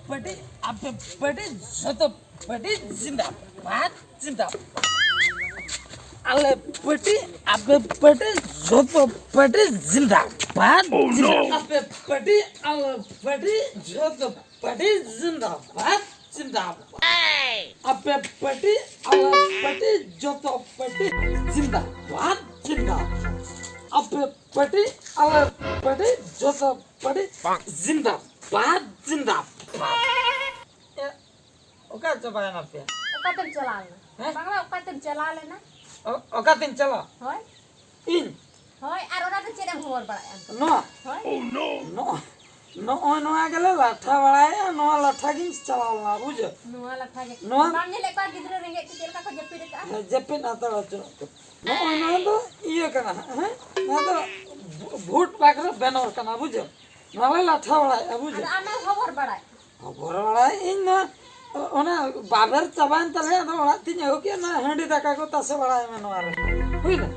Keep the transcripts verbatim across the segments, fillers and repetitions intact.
ᱯᱟᱹᱴᱤ, ᱟᱯᱮ ᱯᱟᱹᱴᱤ, ᱡᱷᱚᱛᱚ ᱯᱟᱹᱴᱤ ᱡᱤᱱᱫᱟᱵᱟᱫ, ᱡᱤᱱᱫᱟᱵᱟᱫ᱾ ᱟᱞᱮ ᱯᱟᱹᱴᱤ, ᱟᱯᱮ ᱯᱟᱹᱴᱤ, ᱡᱷᱚᱛᱚ ᱯᱟᱹᱴᱤ ᱡᱤᱱᱫᱟᱵᱟᱫ, ᱡᱤᱱᱫᱟᱵᱟᱫ᱾ ᱟᱯᱮ ᱯᱟᱹᱴᱤ, ᱟᱞᱮ ᱯᱟᱹᱴᱤ, ᱡᱷᱚᱛᱚ ᱯᱟᱹᱴᱤ ᱡᱤᱱᱫᱟᱵᱟᱫ, ᱡᱤᱱᱫᱟᱵᱟᱫ᱾ ᱟᱯᱮ ᱯᱟᱹᱴᱤ, ᱟᱞᱮ ᱯᱟᱹᱴᱤ, ᱡᱷᱚᱛᱚ ᱯᱟᱹᱴᱤ ᱡᱤᱱᱫᱟᱵᱟᱫ, ᱡᱤᱱᱫᱟᱵᱟᱫ᱾ ᱟᱯᱮ ᱯᱟᱹᱴᱤ, ᱟᱞᱮ ᱯᱟᱹᱴᱤ, ᱡᱷᱚᱛᱚ ᱯᱟᱹᱴᱤ ᱡᱤᱱᱫᱟᱵᱟᱫ, ᱡᱤᱱᱫᱟᱵᱟᱫ᱾ ᱮ, ᱚᱠᱟ ᱪᱟᱵᱟᱭᱮᱱᱟ ᱯᱮ? ᱚᱠᱟᱛᱮᱢ ᱪᱟᱞᱟᱣ ᱞᱮᱱᱟ? ᱦᱮᱸ? ᱵᱟᱝᱞᱟ, ᱚᱠᱟᱛᱮᱢ ᱪᱟᱞᱟᱣ ᱞᱮᱱᱟ? ᱚ-, ᱚᱠᱟᱛᱮᱧ ᱪᱟᱞᱟᱜ? ᱦᱳᱭ᱾ ᱤᱧ? ᱦᱳᱭ, ᱟᱨ ᱚᱱᱟ ᱫᱚ ᱪᱮᱫ ᱮᱢ ᱦᱚᱵᱚᱨ ᱵᱟᱲᱟᱭᱮᱫᱼᱟ ᱱᱤᱛᱚᱜ? ᱱᱚᱣᱟ? ᱦᱳᱭ᱾ ᱱᱚᱜᱼᱚᱭ ᱱᱚᱣᱟ ᱜᱮᱞᱮ ᱞᱟᱴᱷᱟ ᱵᱟᱲᱟᱭᱟ, ᱱᱚᱣᱟ ᱞᱟᱴᱷᱟ ᱜᱤᱧ ᱪᱟᱞᱟᱣ ᱞᱮᱱᱟ, ᱵᱩᱡᱷᱟᱹᱣ? ᱱᱚᱣᱟ ᱞᱟᱴᱷᱟ ᱜᱮ᱾ ᱱᱚᱣᱟ ᱵᱟᱢ ᱧᱮᱞᱮᱫ ᱠᱚᱣᱟ ᱜᱤᱫᱽᱨᱟᱹ ᱨᱮᱸᱜᱮᱡ ᱛᱮ ᱪᱮᱫ ᱞᱮᱠᱟ ᱠᱚ ᱡᱟᱹᱯᱤᱫ ᱟᱠᱟᱫᱼᱟ? ᱦᱮᱸ, ᱡᱟᱹᱯᱤᱫ ᱦᱟᱛᱟᱲ ᱦᱚᱪᱚ ᱟᱠᱚ᱾ ᱱᱚᱜᱼᱚᱭ ᱱᱚᱣᱟ ᱫᱚ ᱤᱭᱟᱹ ᱠᱟᱱᱟ, ᱦᱮᱸ? ᱱᱚᱣᱟ ᱫᱚ ᱵᱷᱩ-, ᱵᱷᱩᱴ ᱵᱟᱠᱨᱮ ᱵᱮᱱᱟᱣ ᱠᱟᱱᱟ, ᱵᱩᱡᱷᱟᱹᱣ? ᱱᱚᱣᱟ ᱞᱮ ᱞᱟᱴᱷᱟ ᱵᱟᱲᱟᱭᱮᱫᱼᱟ, ᱵᱩᱡᱷᱟᱹᱣ? ᱟᱫᱚ ᱟᱢᱮᱢ ᱦᱚᱵᱚᱨ ᱵᱟᱲᱟᱭᱮᱫ᱾ ᱦᱚᱵᱚᱨ ᱵᱟᱲᱟᱭᱮᱫ ᱤᱧ ᱱᱚᱣᱟ, ᱚᱱᱟ ᱵᱟᱵᱮᱨ ᱪᱟᱵᱟᱭᱮᱱ ᱛᱟᱞᱮᱭᱟ, ᱟᱫᱚ ᱚᱲᱟᱜ ᱛᱤᱧ ᱟᱹᱜᱩ ᱠᱮᱫ, ᱱᱚᱣᱟ ᱦᱟᱺᱰᱤ ᱫᱟᱠᱟ ᱠᱚ ᱛᱟᱥᱮ ᱵᱟᱲᱟᱭ ᱢᱮ ᱱᱚᱣᱟ ᱨᱮ᱾ ᱦᱩᱭᱱᱟ?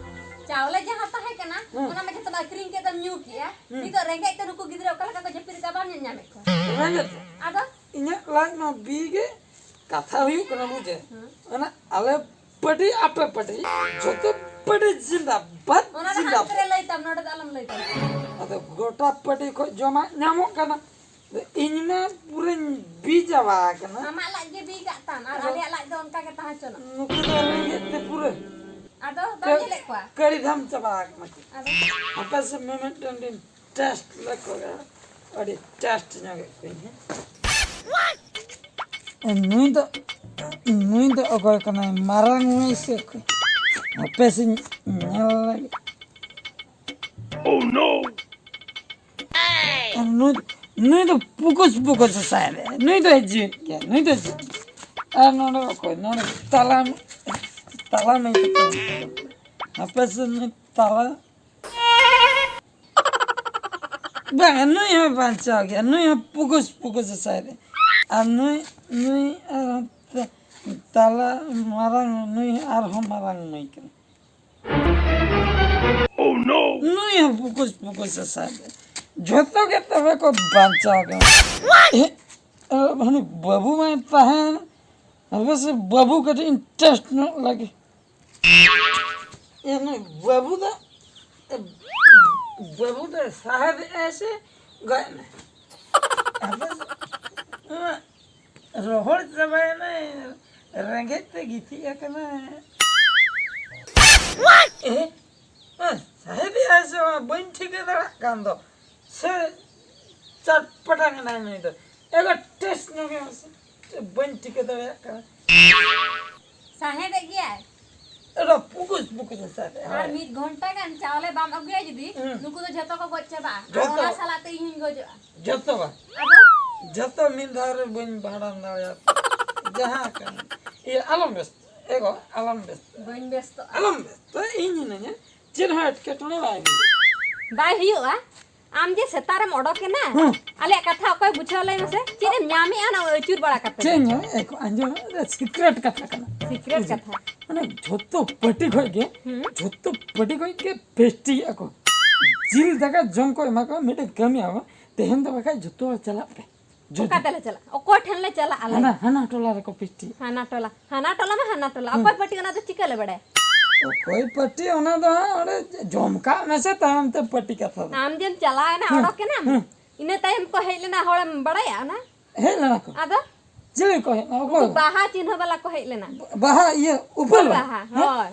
ᱪᱟᱣᱞᱮ ᱡᱟᱦᱟᱸ ᱛᱟᱦᱮᱸ ᱠᱟᱱᱟ, ᱦᱮᱸ᱾ ᱚᱱᱟ ᱢᱟ ᱡᱷᱚᱛᱚᱢ ᱟᱹᱠᱷᱨᱤᱧ ᱠᱮᱫ ᱮᱢ ᱧᱩ ᱠᱮᱜᱼᱟ᱾ ᱦᱮᱸ᱾ ᱱᱤᱛᱚᱜ ᱨᱮᱸᱜᱮᱡ ᱛᱮ ᱱᱩᱠᱩ ᱜᱤᱫᱽᱨᱟᱹ ᱚᱠᱟ ᱞᱮᱠᱟ ᱠᱚ ᱡᱟᱹᱯᱤᱫ ᱠᱟᱜᱼᱟ ᱵᱟᱢ ᱧᱮᱞ ᱧᱟᱢᱮᱫ ᱠᱚᱣᱟ? ᱨᱮᱸᱜᱮᱡ ᱛᱮ? ᱟᱫᱚ? ᱤᱧᱟᱹᱜ ᱞᱟᱡ ᱢᱟ ᱵᱤ ᱜᱮ, ᱠᱟᱛᱷᱟ ᱦᱩᱭᱩᱜ ᱠᱟᱱᱟ, ᱵᱩᱡᱷᱟᱹᱣ? ᱦᱮᱸ᱾ ᱚᱱᱟ ᱟᱞᱮ ᱯᱟᱹᱴᱤ, ᱟᱯᱮ ᱯᱟᱹᱴᱤ, ᱡᱷᱚᱛᱚ ᱯᱟᱹᱴᱤ ᱡᱤᱱᱫᱟᱵᱟᱫ, ᱚᱱᱟ ᱫᱚ ᱡᱤᱱᱫᱟᱵᱟᱫ᱾ ᱦᱟᱱᱛᱮ ᱨᱮ ᱞᱟᱹᱭ ᱛᱟᱢ, ᱱᱚᱰᱮ ᱫᱚ ᱟᱞᱚᱢ ᱞᱟᱹᱭ ᱛᱟᱢ᱾ ᱟᱫᱚ ᱜᱚᱴᱟ ᱯᱟᱹᱴᱤ ᱠᱷᱚᱡ ᱡᱚᱢᱟᱜ ᱧᱟᱢᱚᱜ ᱠᱟᱱᱟ᱾ ᱤᱧ ᱢᱟ ᱯᱩᱨᱟᱹᱧ ᱵᱤ ᱪᱟᱵᱟ ᱟᱠᱟᱱᱟ᱾ ᱟᱢᱟᱜ ᱞᱟᱡ ᱜᱮ ᱵᱤ ᱠᱟᱜ ᱛᱟᱢ, ᱟᱨ ᱟᱫᱚ ᱟᱞᱮᱭᱟᱜ ᱞᱟᱡ ᱫᱚ ᱚᱱᱠᱟ ᱜᱮ ᱛᱟᱦᱮᱸ ᱦᱚᱪᱚᱱᱚᱜ᱾ ᱱᱩᱠᱩ ᱫᱚ ᱨᱮᱸᱜᱮᱡ ᱛᱮ ᱯᱩᱨᱟᱹ ᱟᱫᱚ ᱵᱟᱢ ᱠᱟᱹ-, ᱧᱮᱞᱮᱫ ᱠᱚᱣᱟ? ᱠᱟᱹᱲᱤ ᱫᱷᱟᱢ ᱪᱟᱵᱟ ᱟᱠᱟᱱᱟ ᱠᱚ᱾ ᱟᱫᱚ? ᱟᱯᱮ ᱥᱮᱫ ᱢᱤᱢᱤᱫᱴᱟᱝ ᱫᱤᱱ ᱴᱮᱥᱴ ᱞᱮᱠᱚ ᱜᱮ, ᱟᱹᱰᱤ ᱴᱮᱥᱴ ᱧᱚᱜᱮᱫ ᱠᱚᱣᱟᱧ ᱦᱮᱸ᱾ ᱮ, ᱱᱩᱭ ᱫᱚ, ᱱᱩᱭ ᱫᱚ ᱚᱠᱚᱭ ᱠᱟᱱᱟᱭ? ᱢᱟᱨᱟᱝ ᱢᱟᱹᱭ ᱥᱮ ᱚᱠᱚᱭ? ᱦᱟᱯᱮ ᱥᱮᱧ ᱧᱮᱞ ᱞᱮᱜᱮ᱾ ᱮ, ᱱᱩᱭ, ᱱᱩᱭ ᱫᱚ ᱯᱩᱠᱩᱥ ᱯᱩᱠᱩᱥ ᱮ ᱥᱟᱭ ᱫᱮ᱾ ᱱᱩᱭ ᱫᱚᱭ ᱡᱤᱣᱮᱫ ᱜᱮᱭᱟ, ᱱᱩᱭ ᱫᱚᱭ ᱡᱤᱣᱮᱫ ᱜᱮᱭᱟ᱾ ᱟᱨ ᱱᱚᱰᱮ ᱚᱠᱚᱭ? ᱱᱚᱰᱮ ᱛᱟᱞᱟ, ᱛᱟᱞᱟ ᱢᱟᱹᱭ ᱛᱟᱠᱚ᱾ ᱦᱟᱯᱮ ᱥᱮ ᱱᱩᱭ ᱛᱟᱞᱟ ᱵᱟᱝ, ᱱᱩᱭ ᱦᱚᱸ ᱵᱟᱧᱪᱟᱣ ᱜᱮᱭᱟ, ᱱᱩᱭ ᱦᱚᱸ ᱯᱩᱠᱩᱥ ᱯᱩᱠᱩᱥ ᱮ ᱥᱟᱭ ᱨᱮ᱾ ᱟᱨ ᱱᱩᱭ, ᱱᱩᱭ, ᱟᱨ ᱛᱟ-, ᱛᱟᱞᱟ ᱢᱟᱨᱟᱝ ᱱᱩᱭ ᱟᱨᱦᱚᱸ ᱢᱟᱨᱟᱝ ᱱᱩᱭ ᱠᱟᱱᱟ᱾ ᱱᱩᱭ ᱦᱚᱸ ᱯᱩᱠᱩᱥ ᱯᱩᱠᱩᱥ ᱮ ᱥᱟᱭ ᱨᱮ᱾ ᱡᱷᱚᱛᱚ ᱜᱮ ᱛᱚᱵᱮ ᱠᱚ ᱵᱟᱧᱪᱟᱣ ᱠᱟᱱᱟ᱾ ᱮ-, ᱟᱫᱚ ᱦᱟᱹᱱᱤ ᱵᱟᱹᱵᱩ ᱢᱟᱭ ᱛᱟᱦᱮᱱ, ᱦᱟᱯᱮ ᱥᱮ ᱵᱟᱹᱵᱩ ᱠᱟᱹᱴᱤᱡ ᱤᱧ ᱴᱮᱥᱴ ᱧᱚᱜ ᱞᱮᱜᱮ᱾ ᱮ, ᱱᱩᱭ ᱵᱟᱹᱵᱩ ᱫᱚ, ᱮ, ᱵᱟᱹᱵᱩ ᱫᱚ ᱥᱟᱦᱮᱫ ᱮ ᱥᱮ ᱜᱚᱡ ᱮᱱᱟᱭ? ᱦᱟᱯᱮ ᱥᱮ, ᱱᱚᱣᱟ ᱨᱚᱦᱚᱲ ᱪᱟᱵᱟᱭᱮᱱᱟᱭ, ᱨᱮᱸᱜᱮᱡ ᱛᱮ ᱜᱤᱛᱤᱡ ᱟᱠᱟᱱᱟᱭ᱾ ᱮ, ᱮ, ᱥᱟᱦᱮᱫ ᱮ ᱥᱮ ᱵᱟᱝ, ᱵᱟᱹᱧ ᱴᱷᱤᱠᱟᱹ ᱫᱟᱲᱮᱭᱟᱜ ᱠᱟᱱ ᱫᱚ᱾ ᱥᱮ ᱪᱟᱴᱯᱟᱴᱟᱝ ᱮᱱᱟᱭ ᱱᱩᱭ ᱫᱚ᱾ ᱮᱜᱚ ᱴᱮᱥᱴ ᱧᱚᱜᱮ ᱢᱮᱥᱮ᱾ ᱪᱮᱫ ᱵᱟᱹᱧ ᱴᱷᱤᱠᱟᱹ ᱫᱟᱲᱮᱭᱟᱜ ᱠᱟᱱᱟ᱾ ᱥᱟᱦᱮᱫᱮᱜ ᱜᱮᱭᱟᱭ᱾ ᱮᱜᱚ ᱯᱩᱠᱩᱥ ᱯᱩᱠᱩᱥ ᱮ ᱥᱟᱦᱮᱫ᱾ ᱟᱨ ᱦᱳᱭ᱾ ᱢᱤᱫ ᱜᱷᱚᱱᱴᱟ ᱜᱟᱱ ᱪᱟᱣᱞᱮ ᱵᱟᱢ ᱟᱹᱜᱩᱭᱟ ᱡᱩᱫᱤ, ᱦᱩᱸ᱾ ᱱᱩᱠᱩ ᱫᱚ ᱡᱷᱚᱛᱚ ᱠᱚ ᱜᱚᱡ ᱪᱟᱵᱟᱜᱼᱟ᱾ ᱟᱨ ᱡᱷᱚᱛᱚ᱾ ᱚᱱᱟ ᱥᱟᱞᱟᱜ ᱛᱮ ᱤᱧ ᱦᱚᱧ ᱜᱚᱡᱚᱜᱼᱟ᱾ ᱡᱷᱚᱛᱚ ᱵᱟᱝ᱾ ᱟᱫᱚ? ᱡᱷᱚᱛᱚ ᱢᱤᱫ ᱫᱷᱟᱣ ᱨᱮ ᱵᱟᱹᱧ ᱵᱷᱟᱸᱰᱟᱱ ᱫᱟᱲᱮᱭᱟᱜᱼᱟ᱾ ᱡᱟᱦᱟᱸ ᱠᱟᱱ᱾ ᱤᱭᱟᱹ, ᱟᱞᱚᱢ ᱵᱮᱥ, ᱮᱜᱚ, ᱟᱞᱚᱢ ᱵᱮᱥ᱾ ᱵᱟᱹᱧ ᱵᱮᱥᱛᱚᱜᱼᱟ᱾ ᱟᱞᱚᱢ ᱵᱮᱥ᱾ ᱛᱚ ᱤᱧ ᱦᱤᱱᱟᱹᱧᱟ᱾ ᱪᱮᱫ ᱦᱚᱸ ᱮᱴᱠᱮᱴᱚᱬᱮ ᱵᱟᱭ ᱦᱩᱭᱩᱜᱼᱟ᱾ ᱵᱟᱭ ᱦᱩᱭᱩᱜᱼᱟ? ᱟᱢ ᱡᱮ ᱥᱮᱛᱟᱜ ᱨᱮᱢ ᱚᱰᱚᱠᱮᱱᱟ, ᱦᱮᱸ᱾ ᱟᱞᱮᱭᱟᱜ ᱠᱟᱛᱷᱟ ᱚᱠᱚᱭ ᱵᱩᱡᱷᱟᱹᱣ ᱞᱟᱹᱭ ᱢᱮᱥᱮ? ᱪᱮᱫ ᱮᱢ ᱧᱟᱢᱮᱜᱼᱟ ᱚᱱᱟ ᱟᱹᱪᱩᱨ ᱵᱟᱲᱟ ᱠᱟᱛᱮ? ᱪᱮᱫ ᱤᱧ ᱧᱟᱢᱮᱜᱼᱟ? ᱮᱠ-, ᱟᱸᱡᱚᱢ ᱢᱮ, ᱥᱤᱠᱨᱮᱴ ᱠᱟᱛᱷᱟ ᱠᱟᱱᱟ᱾ ᱥᱤᱠᱨᱮᱴ ᱵᱩᱡᱷᱟᱹᱣ? ᱠᱟᱛᱷᱟ? ᱢᱟᱱᱮ ᱡᱷᱚᱛᱚ ᱯᱟᱹᱴᱤ ᱠᱷᱚᱡ ᱜᱮ, ᱦᱩᱸ᱾ ᱡᱷᱚᱛᱚ ᱯᱟᱹᱴᱤ ᱠᱷᱚᱡ ᱜᱮ ᱯᱮᱥᱴᱤᱭᱮᱜᱼᱟ ᱠᱚ᱾ ᱡᱤᱞ ᱫᱟᱠᱟ ᱡᱚᱢ ᱠᱚ ᱮᱢᱟ ᱠᱚᱣᱟ, ᱢᱤᱫᱴᱮᱱ ᱠᱟᱹᱢᱤ ᱟᱵᱚ, ᱛᱮᱦᱮᱧ ᱫᱚ ᱵᱟᱠᱷᱟᱡ ᱡᱷᱚᱛᱚ ᱦᱚᱲ ᱪᱟᱞᱟᱜ ᱯᱮ᱾ ᱡᱩᱫᱤ ᱚᱠᱟ ᱛᱮᱞᱮ ᱪᱟᱞᱟᱜᱼᱟ? ᱟᱞᱮ ᱦᱟᱱᱟ, ᱦᱟᱱᱟ ᱴᱚᱞᱟ ᱨᱮᱠᱚ ᱯᱮᱥᱴᱤᱭᱮᱜᱼᱟ᱾ ᱦᱟᱱᱟ ᱴᱚᱞᱟ, ᱦᱟᱱᱟ ᱴᱚᱞᱟ ᱢᱟ ᱦᱟᱱᱟ ᱴᱚᱞᱟ᱾ ᱦᱩᱸ᱾ ᱚᱠᱚᱭ ᱯᱟᱹᱴᱤ ᱚᱱᱟ ᱫᱚ ᱪᱤᱠᱟᱹ ᱞᱮ ᱵᱟᱲᱟᱭᱟ? ᱚᱠᱚᱭ ᱯᱟᱹᱴᱤ ᱚᱱᱟ ᱫᱚ ᱦᱟᱸᱜ ᱚᱸᱰᱮ ᱡᱚᱢ ᱠᱟᱜ ᱢᱮᱥᱮ ᱛᱟᱭᱚᱢ ᱛᱮ ᱯᱟᱹᱴᱤ ᱠᱟᱛᱷᱟ ᱫᱚ᱾ ᱟᱢ ᱡᱮᱢ ᱪᱟᱞᱟᱣᱮᱱᱟ, ᱦᱩᱸ, ᱚᱰᱚᱠᱮᱱᱟᱢ, ᱦᱩᱸ᱾ ᱤᱱᱟᱹ ᱛᱟᱭᱚᱢ ᱠᱚ ᱦᱮᱡ ᱞᱮᱱᱟ, ᱦᱚᱲᱮᱢ ᱵᱟᱲᱟᱭᱟ ᱚᱱᱟ? ᱦᱮᱡ ᱞᱮᱱᱟ ᱠᱚ? ᱟᱫᱚ? ᱪᱤᱞᱤ ᱠᱚ ᱦᱮᱡ ᱞᱮᱱᱟ? ᱚᱠᱚᱭ? ᱩᱱᱠᱩ ᱵᱟᱦᱟ ᱪᱤᱱᱦᱟᱹ ᱵᱟᱞᱟ ᱠᱚ ᱦᱮᱡ ᱞᱮᱱᱟ᱾ ᱵᱟᱦᱟ ᱤᱭᱟᱹ, ᱩᱯᱟᱹᱞ ᱩᱯᱟᱹᱞ ᱵᱟᱦᱟ? ᱵᱟᱦᱟ, ᱦᱮᱸ? ᱦᱳᱭ᱾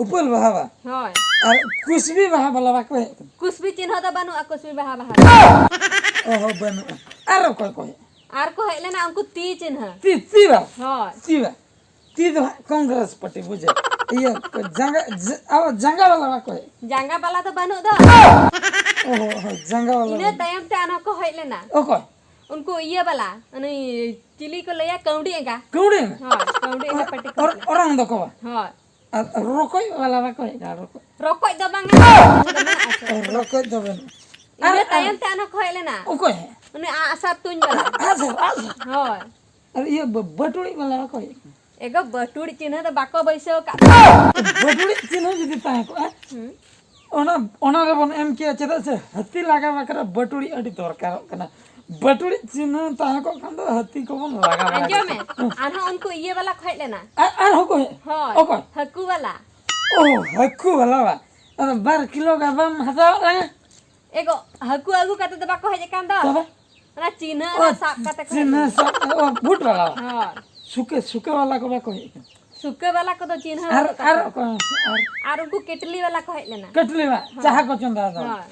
ᱩᱯᱟᱹᱞ ᱵᱟᱦᱟ ᱵᱟ? ᱦᱳᱭ᱾ ᱟᱨ ᱠᱩᱥᱵᱤ ᱵᱟᱦᱟ ᱵᱟᱞᱟ ᱵᱟᱠᱚ ᱦᱮᱡ ᱠᱟᱱᱟ? ᱠᱩᱥᱵᱤ ᱪᱤᱱᱦᱟᱹ ᱫᱚ ᱵᱟᱹᱱᱩᱜᱼᱟ, ᱠᱩᱥᱵᱤ ᱵᱟᱦᱟ ᱵᱟᱦᱟ ᱫᱚ᱾ ᱚ ᱦᱚᱸ, ᱵᱟᱹᱱᱩᱜᱼᱟ᱾ ᱟᱨ ᱚᱠᱚᱭ ᱠᱚ ᱦᱮᱡ? ᱟᱨ ᱠᱚ ᱦᱮᱡ ᱞᱮᱱᱟ ᱩᱱᱠᱩ ᱛᱤ ᱪᱤᱱᱦᱟᱹ᱾ ᱛᱤ, ᱛᱤ ᱵᱟ? ᱦᱳᱭ᱾ ᱛᱤ ᱵᱟ? ᱛᱤ ᱫᱚ ᱦᱟᱸᱜ ᱠᱚᱝᱜᱨᱮᱥ ᱯᱟᱨᱴᱤ, ᱵᱩᱡᱷᱟᱹᱣ? ᱤᱭᱟᱹ ᱠᱚ, ᱡᱟᱸᱜᱟ, ᱡᱟ-, ᱟᱵᱚ ᱡᱟᱸᱜᱟ ᱵᱟᱞᱟ ᱵᱟᱠᱚ ᱦᱮᱡ? ᱡᱟᱸᱜᱟ ᱵᱟᱞᱟ ᱫᱚ ᱵᱟᱹᱱᱩᱜ ᱫᱚ᱾ ᱚ ᱦᱚᱸ, ᱦᱳᱭ, ᱡᱟᱸᱜᱟ ᱵᱟᱞᱟ ᱤᱱᱟᱹ ᱵᱟᱹᱱᱩᱜ᱾ ᱛᱟᱭᱚᱢ ᱛᱮ ᱟᱨᱦᱚᱸ ᱠᱚ ᱦᱮᱡ ᱞᱮᱱᱟ᱾ ᱚᱠᱚᱭ? ᱩᱱᱠᱩ ᱤᱭᱟᱹ ᱵᱟᱞᱟ, ᱩᱱᱤ ᱪᱤᱞᱤ ᱠᱚ ᱞᱟᱹᱭᱟ, ᱠᱟᱹᱣᱰᱤ ᱮᱸᱜᱟ᱾ ᱠᱟᱹᱣᱰᱤ ᱮᱸᱜᱟ? ᱦᱳᱭ, ᱠᱟᱹᱣᱰᱤ ᱮᱸᱜᱟ ᱯᱟᱨᱴᱤ ᱠᱚ ᱚᱨ-, ᱦᱮᱡ ᱞᱮᱱᱟ᱾ ᱚᱨᱟᱝ ᱫᱚᱠᱚ ᱵᱟ? ᱦᱳᱭ᱾ ᱟᱨ ᱨᱚᱠᱚᱡ ᱵᱟᱞᱟ ᱵᱟᱠᱚ ᱦᱮᱡ ᱠᱟᱱᱟ, ᱨᱚᱠᱚᱡ? ᱨᱚᱠᱚᱡ ᱫᱚ ᱵᱟᱝᱟ᱾ ᱨᱚᱠᱚᱡ ᱫᱚ ᱵᱟᱹᱱᱩᱜ᱾ ᱤᱱᱟᱹ ᱟᱨ, ᱛᱟᱭᱚᱢ ᱟᱨ ᱛᱮ ᱟᱨᱦᱚᱸ ᱠᱚ ᱦᱮᱡ ᱞᱮᱱᱟ᱾ ᱚᱠᱚᱭ ᱦᱮᱡ? ᱩᱱᱤ ᱟᱜᱼᱥᱟᱨ ᱛᱩᱧ ᱵᱟᱞᱟ᱾ ᱟᱜᱼᱥᱟᱨ, ᱟᱜᱼᱥᱟᱨ᱾ ᱦᱳᱭ᱾ ᱟᱨ ᱤᱭᱟᱹ ᱵᱟ-, ᱵᱟᱹᱴᱩᱲᱤᱡ ᱵᱟᱞᱟ ᱵᱟᱠᱚ ᱦᱮᱡ ᱠᱟᱱᱟ? ᱮᱜᱳ, ᱵᱟᱹᱴᱩᱲᱤᱡ ᱪᱤᱱᱦᱟᱹ ᱫᱚ ᱵᱟᱠᱚ ᱵᱟᱹᱭᱥᱟᱹᱣ ᱟᱠᱟᱫ᱾ ᱵᱟᱹᱴᱩᱲᱤᱡ ᱪᱤᱱᱦᱟᱹ ᱡᱩᱫᱤ ᱛᱟᱦᱮᱸ ᱠᱚᱜᱼᱟ, ᱦᱩᱸ᱾ ᱚᱱᱟ, ᱚᱱᱟ ᱨᱮᱵᱚᱱ ᱮᱢ ᱠᱮᱭᱟ, ᱪᱮᱫᱟᱜ ᱥᱮ ᱦᱟᱹᱛᱤ ᱞᱟᱜᱟ ᱵᱟᱠᱷᱨᱟ ᱵᱟᱹᱴᱩᱲᱤ ᱟᱹᱰᱤ ᱫᱚᱨᱠᱟᱨᱚᱜ ᱠᱟᱱᱟ᱾ ᱵᱟᱹᱴᱩᱲᱤ ᱪᱤᱱᱦᱟᱹ ᱛᱟᱦᱮᱸ ᱠᱚᱜ ᱠᱷᱟᱱ ᱫᱚ ᱦᱟᱹᱛᱤ ᱠᱚᱵᱚᱱ ᱞᱟᱜᱟ ᱵᱟᱲᱟ ᱟᱸᱡᱚᱢ ᱢᱮ᱾ ᱠᱮᱠᱚᱣᱟ᱾ ᱟᱨᱦᱚᱸ ᱩᱱᱠᱩ ᱤᱭᱟᱹ ᱵᱟᱞᱟ ᱠᱚ ᱦᱮᱡ ᱞᱮᱱᱟ᱾ ᱟᱨ ᱟᱨᱦᱚᱸ ᱠᱚ ᱦᱮᱡ ᱦᱳᱭ᱾ ᱚᱠᱚᱭ? ᱦᱟᱹᱠᱩ ᱵᱟᱞᱟ᱾ ᱳ, ᱦᱟᱹᱠᱩ ᱵᱟᱞᱟ ᱵᱟ? ᱟᱫᱚ ᱵᱟᱨ ᱠᱤᱞᱳ ᱜᱟᱱ ᱵᱟᱢ ᱦᱟᱛᱟᱣ ᱞᱟᱝᱟ? ᱮᱜᱚ, ᱦᱟᱹᱠᱩ ᱟᱹᱜᱩ ᱠᱟᱛᱮ ᱫᱚ ᱵᱟᱠᱚ ᱦᱮᱡ ᱟᱠᱟᱱ ᱫᱚ᱾ ᱛᱚᱵᱮ? ᱚᱱᱟ ᱪᱤᱱᱦᱟᱹ ᱳ, ᱚᱱᱟ ᱥᱟᱵ ᱠᱟᱛᱮ ᱠᱚ ᱦᱮᱡ ᱪᱤᱱᱦᱟᱹ ᱞᱮᱱᱟ᱾ ᱥᱟᱵ, ᱳ, ᱵᱷᱩᱴ ᱵᱟᱞᱟ ᱵᱟ? ᱦᱳᱭ᱾ ᱥᱩᱠᱮ, ᱥᱩᱠᱮ ᱵᱟᱞᱟ ᱠᱚ ᱵᱟᱠᱚ ᱦᱮᱡ ᱟᱠᱟᱱᱟ? ᱥᱩᱠᱟᱹ ᱵᱟᱞᱟ ᱠᱚᱫᱚ ᱪᱤᱱᱦᱟᱹ ᱟᱨ, ᱵᱟᱹᱱᱩᱜ ᱟᱨ ᱛᱟᱠᱚᱣᱟ᱾ ᱚᱠᱚᱭ? ᱟᱨ ᱟᱨ ᱩᱱᱠᱩ ᱠᱮᱴᱞᱤ ᱵᱟᱞᱟ ᱠᱚ ᱦᱮᱡ ᱞᱮᱱᱟ᱾ ᱠᱟᱹᱴᱞᱤ ᱵᱟ, ᱦᱳᱭ᱾ ᱪᱟᱦᱟ ᱠᱚ ᱪᱚᱸᱫᱟ ᱫᱚ᱾ ᱦᱳᱭ᱾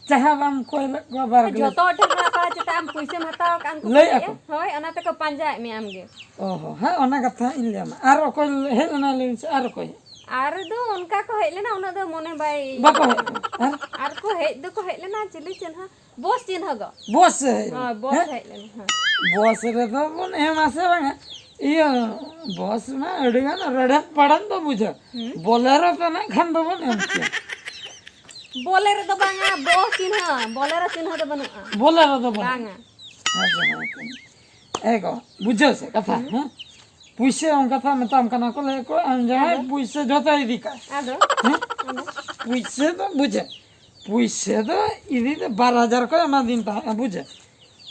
ᱪᱟᱦᱟ ᱵᱟᱢ ᱠᱚᱭ ᱞᱮᱫ ᱠᱚᱣᱟ ᱵᱟᱨ ᱜᱞᱟᱥ? ᱡᱚᱛᱚ ᱦᱚᱲ ᱴᱷᱮᱱ ᱠᱷᱚᱱᱟᱜ ᱯᱟᱲᱟ ᱪᱚᱴᱟ ᱟᱢ ᱯᱩᱭᱥᱟᱹᱢ ᱦᱟᱛᱟᱣ ᱟᱠᱟᱫ ᱩᱱᱠᱩ ᱞᱟᱹᱭ ᱠᱚ ᱟᱠᱚ᱾ ᱦᱳᱭ, ᱚᱱᱟ ᱛᱮᱠᱚ ᱯᱟᱸᱡᱟᱭᱮᱫ ᱢᱮᱭᱟ ᱟᱢᱜᱮ᱾ ᱚ ᱦᱚᱸ, ᱦᱮᱸ, ᱚᱱᱟ ᱠᱟᱛᱷᱟ ᱤᱧ ᱞᱟᱹᱭ ᱟᱢᱟ᱾ ᱟᱨ ᱚᱠᱚᱭ ᱦᱮᱡ ᱞᱮᱱᱟ ᱞᱟᱹᱭ ᱢᱮᱥᱮ, ᱟᱨ ᱚᱠᱚᱭ? ᱟᱨ ᱫᱚ ᱚᱱᱠᱟ ᱠᱚ ᱦᱮᱡ ᱞᱮᱱᱟ, ᱩᱱᱟᱹᱜ ᱫᱚ ᱢᱚᱱᱮ ᱵᱟᱭ ᱵᱟᱠᱚ ᱦᱮᱡ ᱞᱮᱱᱟ᱾ ᱟᱨ ᱟᱨ ᱠᱚ ᱦᱮᱡ ᱫᱚᱠᱚ ᱦᱮᱡ ᱞᱮᱱᱟ, ᱪᱤᱞᱤ ᱪᱮᱱᱦᱟ ᱵᱚᱥ ᱪᱮᱱᱦᱟ ᱜᱚ᱾ ᱵᱚᱥ ᱥᱮ ᱦᱮᱡ ᱞᱮᱱᱟ? ᱦᱳᱭ, ᱵᱚᱥ ᱦᱮᱸ? ᱦᱮᱡ ᱞᱮᱱᱟ᱾ ᱦᱮᱸ᱾ ᱵᱚᱥ ᱨᱮᱫᱚ ᱵᱚᱱ ᱮᱢᱟ ᱥᱮ ᱵᱟᱝᱟ? ᱤᱭᱟᱹ, ᱵᱚᱥ ᱢᱟ ᱟᱹᱰᱤ ᱜᱟᱱ ᱨᱮᱲᱮᱫ ᱯᱟᱲᱮᱫ ᱫᱚ ᱵᱩᱡᱷᱟᱹᱣ᱾ ᱦᱩᱸ᱾ ᱵᱚᱞᱮᱨᱳ ᱛᱮ ᱱᱟᱜ ᱠᱷᱟᱱ ᱫᱚᱵᱚᱱ ᱮᱢ ᱠᱮᱭᱟ᱾ ᱵᱚᱞᱮᱨᱳ ᱫᱚ ᱵᱟᱝᱟ, ᱵᱚᱥ ᱪᱤᱱᱦᱟᱹ, ᱵᱚᱞᱮᱨᱳ ᱪᱤᱱᱦᱟᱹ ᱫᱚ ᱵᱟᱹᱱᱩᱜᱼᱟ᱾ ᱵᱚᱞᱮᱨᱳ ᱫᱚ ᱵᱟᱹᱱᱩᱜᱼᱟ᱾ ᱵᱟᱝᱟ᱾ ᱦᱮᱸ ᱥᱮ ᱵᱟᱝ? ᱮ ᱜᱚ, ᱵᱩᱡᱷᱟᱹᱣ ᱥᱮ ᱠᱟᱛᱷᱟ, ᱦᱩᱸ᱾ ᱦᱮᱸ? ᱯᱩᱭᱥᱟᱹ ᱚᱱᱠᱟ ᱛᱷᱟ ᱢᱮᱛᱟᱢ ᱠᱟᱱᱟ ᱠᱚ, ᱞᱟᱹᱭ ᱟᱠᱚ, ᱟᱢ ᱡᱟᱦᱟᱸᱭ ᱟᱫᱚ? ᱯᱩᱭᱥᱟᱹ ᱡᱚᱛᱚ ᱤᱫᱤ ᱠᱟᱜ᱾ ᱟᱫᱚ? ᱦᱮᱸ? ᱟᱫᱚ? ᱯᱩᱭᱥᱟᱹ ᱫᱚ ᱵᱩᱡᱷᱟᱹᱣ᱾ ᱯᱩᱭᱥᱟᱹ ᱫᱚ ᱤᱫᱤ ᱫᱚ ᱵᱟᱨ ᱦᱟᱡᱟᱨ ᱠᱚ ᱮᱢᱟ ᱫᱤᱧ ᱛᱟᱦᱮᱸᱫ, ᱵᱩᱡᱷᱟᱹᱣ᱾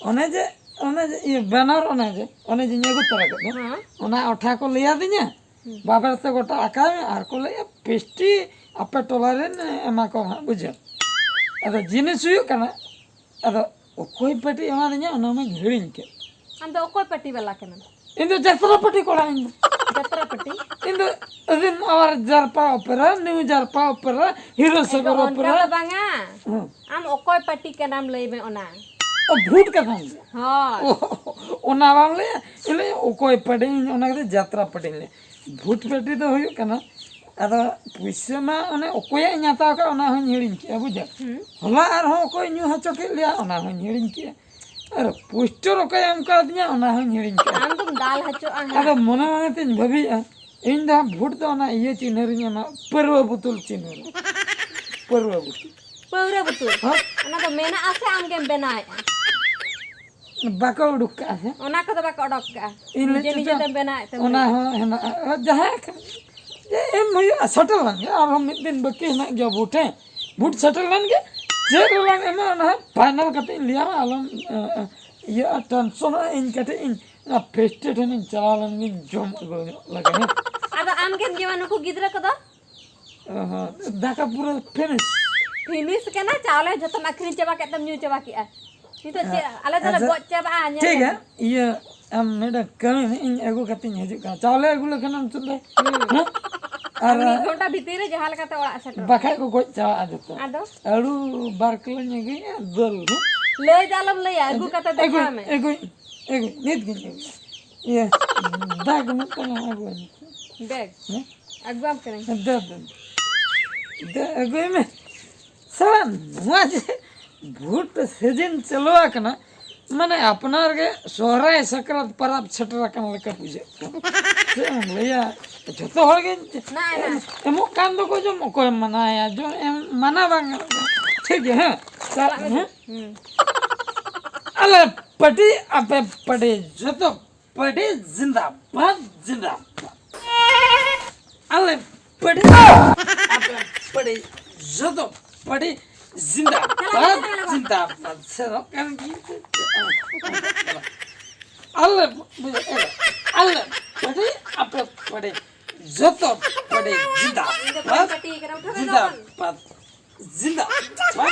ᱚᱱᱮ ᱡᱮ, ᱚᱱᱮ ᱡᱮ, ᱤᱭᱟᱹ, ᱵᱮᱱᱟᱨ ᱚᱱᱮ ᱡᱮ, ᱚᱱᱮ ᱡᱮᱧ ᱟᱹᱜᱩ ᱛᱚᱨᱟ ᱠᱮᱫ ᱫᱚ, ᱦᱮᱸ᱾ ᱚᱱᱟ ᱚᱴᱷᱟ ᱠᱚ ᱞᱟᱹᱭ ᱟᱹᱫᱤᱧᱟ, ᱦᱩᱸ᱾ ᱵᱟᱵᱮᱨ ᱛᱮ ᱜᱚᱴᱟ ᱟᱠᱟᱭ ᱢᱮ ᱟᱨ ᱠᱚ ᱞᱟᱹᱭᱟ, "ᱯᱮᱥᱴᱤ ᱟᱯᱮ ᱴᱚᱞᱟ ᱨᱮᱱ ᱮᱢᱟ ᱠᱚ ᱦᱟᱸᱜ", ᱵᱩᱡᱷᱟᱹᱣ᱾ ᱟᱫᱚ ᱡᱤᱱᱤᱥ ᱦᱩᱭᱩᱜ ᱠᱟᱱᱟ, ᱟᱫᱚ ᱚᱠᱚᱭ ᱯᱟᱹᱴᱤ ᱮᱢᱟᱫᱤᱧᱟ ᱚᱱᱟ ᱢᱟᱧ ᱦᱤᱲᱤᱧ ᱠᱮᱫ᱾ ᱟᱢ ᱫᱚ ᱚᱠᱚᱭ ᱯᱟᱹᱴᱤ ᱵᱟᱞᱟ ᱠᱟᱱᱟᱢ? ᱤᱧ ᱫᱚ ᱡᱟᱛᱨᱟ ᱯᱟᱹᱴᱤ ᱠᱚᱲᱟ ᱤᱧ ᱫᱚ᱾ ᱡᱟᱛᱨᱟ ᱯᱟᱹᱴᱤ? ᱤᱧ ᱫᱚ ᱟᱹᱫᱤᱱ ᱟᱣᱟᱨ ᱡᱟᱨᱯᱟ ᱚᱯᱮᱨᱟ, ᱱᱤᱭᱩ ᱡᱟᱨᱯᱟ ᱚᱯᱮᱨᱟ, ᱦᱤᱨᱳ ᱟᱫᱚ ᱥᱟᱜᱚᱨ ᱚᱱᱠᱟ ᱚᱯᱮᱨᱟ᱾ ᱫᱚ ᱵᱟᱝᱟ᱾ ᱦᱮᱸ᱾ ᱟᱢ ᱚᱠᱚᱭ ᱯᱟᱹᱴᱤ ᱠᱟᱱᱟᱢ ᱞᱟᱹᱭ ᱢᱮ ᱚᱱᱟ᱾ ᱚ, ᱵᱷᱩᱴ ᱠᱟᱛᱷᱟᱢ ᱞᱟᱹᱭᱟ? ᱦᱳᱭ᱾ ᱚ, ᱚᱱᱟ ᱵᱟᱢ ᱞᱟᱹᱭᱟ? ᱤᱧ ᱞᱟᱹᱭᱟ ᱚᱠᱚᱭ ᱯᱟᱹᱴᱤ, ᱤᱧ ᱚᱱᱟ ᱠᱟᱛᱮ ᱡᱟᱛᱨᱟ ᱯᱟᱹᱴᱤᱧ ᱞᱟᱹᱭᱟ᱾ ᱵᱷᱩᱴ ᱯᱟᱹᱴᱤ ᱫᱚ ᱦᱩᱭᱩᱜ ᱠᱟᱱᱟ, ᱟᱫᱚ ᱯᱩᱭᱥᱟᱹ ᱢᱟ ᱚᱱᱮ ᱚᱠᱚᱭᱟᱜ ᱤᱧ ᱦᱟᱛᱟᱣ ᱠᱟᱜ ᱚᱱᱟ ᱦᱚᱸᱧ ᱦᱤᱲᱤᱧ ᱠᱮᱜᱼᱟ, ᱵᱩᱡᱷᱟᱹᱣ? ᱦᱩᱸ᱾ ᱦᱚᱞᱟ ᱟᱨᱦᱚᱸ ᱚᱠᱚᱭ ᱧᱩ ᱦᱚᱪᱚ ᱠᱮᱫ ᱞᱮᱭᱟ ᱚᱱᱟ ᱦᱚᱸᱧ ᱦᱤᱲᱤᱧ ᱠᱮᱜᱼᱟ᱾ ᱟᱨ ᱯᱳᱥᱴᱟᱨ ᱚᱠᱚᱭ ᱮᱢ ᱠᱟᱣᱫᱤᱧᱟ ᱚᱱᱟ ᱦᱚᱸᱧ ᱦᱤᱲᱤᱧ ᱠᱮᱜᱼᱟ᱾ ᱟᱢ ᱫᱚᱢ ᱫᱟᱞ ᱦᱚᱪᱚᱜᱼᱟ ᱦᱟᱸᱜ᱾ ᱟᱫᱚ ᱢᱚᱱᱮ ᱢᱚᱱᱮ ᱛᱤᱧ ᱵᱷᱟᱹᱵᱤᱭᱮᱜᱼᱟ, ᱤᱧ ᱫᱚ ᱦᱟᱸᱜ ᱵᱷᱳᱴ ᱫᱚ ᱚᱱᱟ ᱤᱭᱟᱹ ᱪᱤᱱᱦᱟᱹ ᱨᱤᱧ ᱮᱢᱟ, ᱯᱟᱹᱨᱣᱟᱹ ᱵᱳᱛᱳᱞ ᱪᱤᱱᱦᱟᱹ ᱨᱮ᱾ ᱯᱟᱹᱨᱣᱟᱹ ᱵᱳᱛᱳᱞ᱾ ᱯᱟᱹᱣᱨᱟᱹ ᱵᱳᱛᱳᱞ? ᱦᱚᱸ? ᱚᱱᱟ ᱫᱚ ᱢᱮᱱᱟᱜᱼᱟ ᱥᱮ ᱟᱢ ᱜᱮᱢ ᱵᱮᱱᱟᱣᱮᱫᱼᱟ? ᱵᱟᱠᱚ ᱩᱰᱩᱠ ᱠᱟᱜᱼᱟ ᱥᱮ? ᱚᱱᱟ ᱠᱚᱫᱚ ᱵᱟᱠᱚ ᱚᱰᱚᱠ ᱠᱟᱜᱼᱟ᱾ ᱤᱧ ᱞᱟᱹᱭ ᱱᱤᱡᱮ ᱱᱤᱡᱮ ᱦᱚᱪᱚ ᱛᱮᱢ ᱵᱮᱱᱟᱣᱮᱫ ᱛᱮᱢ ᱚᱱᱟ ᱞᱟᱹᱭᱮᱫᱼᱟ᱾ ᱦᱚᱸ ᱦᱮᱱᱟᱜᱼᱟ᱾ ᱡᱟᱦᱟᱸ ᱠᱷᱟᱱ ᱡᱮ ᱮᱢ ᱦᱩᱭᱩᱜᱼᱟ, ᱥᱮᱴᱮᱨ ᱞᱮᱱ ᱜᱮ᱾ ᱟᱨᱦᱚᱸ ᱢᱤᱫ ᱫᱤᱱ ᱵᱟᱹᱠᱤ ᱦᱮᱱᱟᱜ ᱜᱮᱭᱟ ᱵᱷᱳᱴ, ᱦᱮᱸ? ᱵᱷᱳᱴ ᱥᱮᱴᱮᱨ ᱞᱮᱱ ᱜᱮ᱾ ᱪᱮᱫ ᱦᱚᱸ ᱵᱟᱝ, ᱮᱢᱟ ᱚᱱᱟ ᱦᱚᱸ ᱯᱷᱟᱭᱱᱟᱞ ᱠᱟᱛᱮ ᱤᱧ ᱞᱟᱹᱭᱟᱢᱟ, ᱟᱞᱚᱢ ᱮ, ᱮ, ᱤᱭᱟᱹᱜᱼᱟ, ᱴᱮᱱᱥᱚᱱᱚᱜᱼᱟ᱾ ᱤᱧ ᱠᱟᱹᱴᱤᱡ ᱤᱧ ᱚᱱᱟ ᱯᱷᱮᱥᱴᱮ ᱴᱷᱮᱱᱤᱧ ᱪᱟᱞᱟᱣ ᱞᱮᱱ ᱜᱤᱧ ᱡᱚᱢ ᱟᱹᱜᱩ ᱧᱚᱜ ᱞᱮᱜᱮ ᱦᱮᱸ᱾ ᱟᱫᱚ ᱟᱢ ᱜᱮᱢ ᱡᱚᱢᱟ ᱱᱩᱠᱩ ᱜᱤᱫᱽᱨᱟᱹ ᱠᱚᱫᱚ? ᱚ ᱦᱚᱸ, ᱫᱟᱠᱟ ᱯᱩᱨᱟᱹ ᱯᱷᱤᱱᱤᱥ᱾ ᱯᱷᱤᱱᱤᱥ ᱠᱟᱱᱟ, ᱪᱟᱣᱞᱮ ᱡᱷᱚᱛᱚᱢ ᱟᱹᱠᱷᱨᱤᱧ ᱪᱟᱵᱟ ᱠᱮᱫ ᱛᱮᱢ ᱧᱩ ᱪᱟᱵᱟ ᱠᱮᱫᱼᱟ᱾ ᱱᱤᱛᱚᱜ ᱪᱮᱫ ᱟᱞᱮ ᱫᱚᱞᱮ ᱟᱪᱪᱷᱟ, ᱜᱚᱡ ᱪᱟᱵᱟᱜᱼᱟ, ᱧᱮᱞ ᱴᱷᱤᱠ ᱧᱮᱞ ᱜᱮᱭᱟ᱾ ᱛᱮ᱾ ᱤᱭᱟᱹ, ᱟᱢ ᱢᱤᱫᱴᱟᱝ ᱠᱟᱹᱢᱤ ᱢᱮ, ᱤᱧ ᱟᱹᱜᱩ ᱠᱟᱛᱮᱧ ᱦᱤᱡᱩᱜ ᱠᱟᱱᱟ᱾ ᱪᱟᱣᱞᱮ ᱟᱹᱜᱩ ᱞᱮᱠᱷᱟᱱ ᱟᱢ ᱪᱮᱫ ᱞᱮ? ᱦᱩᱸ᱾ ᱦᱮᱸ? ᱟᱨ ᱟᱨ ᱢᱤᱫ ᱜᱷᱚᱱᱴᱟ ᱵᱷᱤᱛᱤᱨ ᱨᱮ ᱡᱟᱦᱟᱸ ᱞᱮᱠᱟᱛᱮ ᱚᱲᱟᱜ ᱥᱮᱴᱮᱨᱚᱜᱼᱟ᱾ ᱵᱟᱠᱷᱟᱡ ᱠᱚ ᱜᱚᱡ ᱪᱟᱵᱟᱜᱼᱟ ᱡᱚᱛᱚ᱾ ᱟᱫᱚ? ᱟᱹᱞᱩ ᱵᱟᱨ ᱠᱤᱞᱳᱧ ᱟᱹᱜᱩᱭᱟ, ᱫᱟᱹᱞ ᱦᱮᱸ? ᱞᱟᱹᱭ ᱫᱚ ᱟᱞᱚᱢ ᱞᱟᱹᱭᱟ, ᱟᱹᱜᱩ ᱠᱟᱛᱮ ᱫᱮᱠᱷᱟᱣ ᱢᱮ᱾ ᱟᱹᱜᱩᱭ, ᱟᱹᱜᱩᱭ, ᱱᱤᱛ ᱜᱤᱧ ᱟᱹᱜᱩᱭᱟ᱾ ᱤᱭᱟᱹ, ᱵᱮᱜᱽ ᱢᱤᱫᱴᱟᱝ ᱟᱹᱜᱩ ᱟᱹᱧ᱾ ᱵᱮᱜᱽ? ᱦᱮᱸ? ᱟᱹᱜᱩᱣᱟᱢ ᱠᱟᱹᱱᱟᱹᱧ᱾ ᱫᱮ, ᱫᱮ, ᱫᱮ, ᱟᱹᱜᱩᱭ ᱢᱮ᱾ ᱥᱟᱞᱟ, ᱱᱚᱣᱟ ᱡᱮ ᱵᱷᱩᱴ ᱥᱤᱡᱤᱱ ᱪᱟᱹᱞᱩ ᱟᱠᱟᱱᱟ, ᱢᱟᱱᱮ ᱟᱯᱱᱟᱨ ᱜᱮ ᱥᱚᱦᱨᱟᱭ ᱥᱟᱠᱨᱟᱛ ᱯᱟᱨᱟᱵᱽ ᱥᱮᱴᱮᱨ ᱟᱠᱟᱱ ᱞᱮᱠᱟ ᱵᱩᱡᱷᱟᱹᱜ ᱠᱟᱱᱟ᱾ ᱪᱮᱫ ᱮᱢ ᱞᱟᱹᱭᱟ, ᱡᱚᱛᱚ ᱦᱚᱲ ᱜᱮ ᱱᱟ, ᱱᱟ᱾ ᱮᱢᱚᱜ ᱠᱟᱱ ᱫᱚᱠᱚ ᱡᱚᱢ, ᱚᱠᱚᱭᱮᱢ ᱢᱟᱱᱟᱭᱟ? ᱡᱚᱢ ᱮᱢ ᱢᱟᱱᱟ ᱵᱟᱝ ᱜᱟᱱᱚᱜ ᱠᱟᱱᱟ᱾ ᱴᱷᱤᱠ ᱜᱮᱭᱟ, ᱦᱮᱸ? ᱪᱟᱞᱟᱜ ᱢᱮ᱾ ᱦᱮᱸ? ᱦᱩᱸ᱾ ᱟᱞᱮ ᱯᱟᱹᱴᱤ, ᱟᱯᱮ ᱯᱟᱹᱴᱤ, ᱡᱚᱛᱚ ᱯᱟᱹᱴᱤ ᱡᱤᱱᱫᱟᱵᱟᱫ, ᱡᱤᱱᱫᱟᱵᱟᱫ᱾ ᱟᱞᱮ ᱯᱟᱹᱴᱤ, ᱟᱯᱮ ᱯᱟᱹᱴᱤ, ᱡᱚᱛᱚ ᱯᱟᱹᱴᱤ ᱡᱤᱱᱫᱟᱵᱟᱫ, ᱡᱤᱱᱫᱟᱵᱟᱫ᱾ ᱥᱮᱱᱚᱜ ᱠᱟᱱ ᱜᱤᱭᱟᱹᱧ᱾ ᱟᱞᱮ, ᱟᱞᱮ ᱯᱟᱹᱴᱤ, ᱟᱯᱮ ᱯᱟᱹᱴᱤ, ᱡᱚᱛᱚ ᱯᱟᱹᱴᱤ ᱡᱤᱱᱫᱟᱵᱟᱫ, ᱡᱤᱱᱫᱟᱵᱟᱫ᱾ ᱡᱤᱱᱫᱟᱵᱟᱫ᱾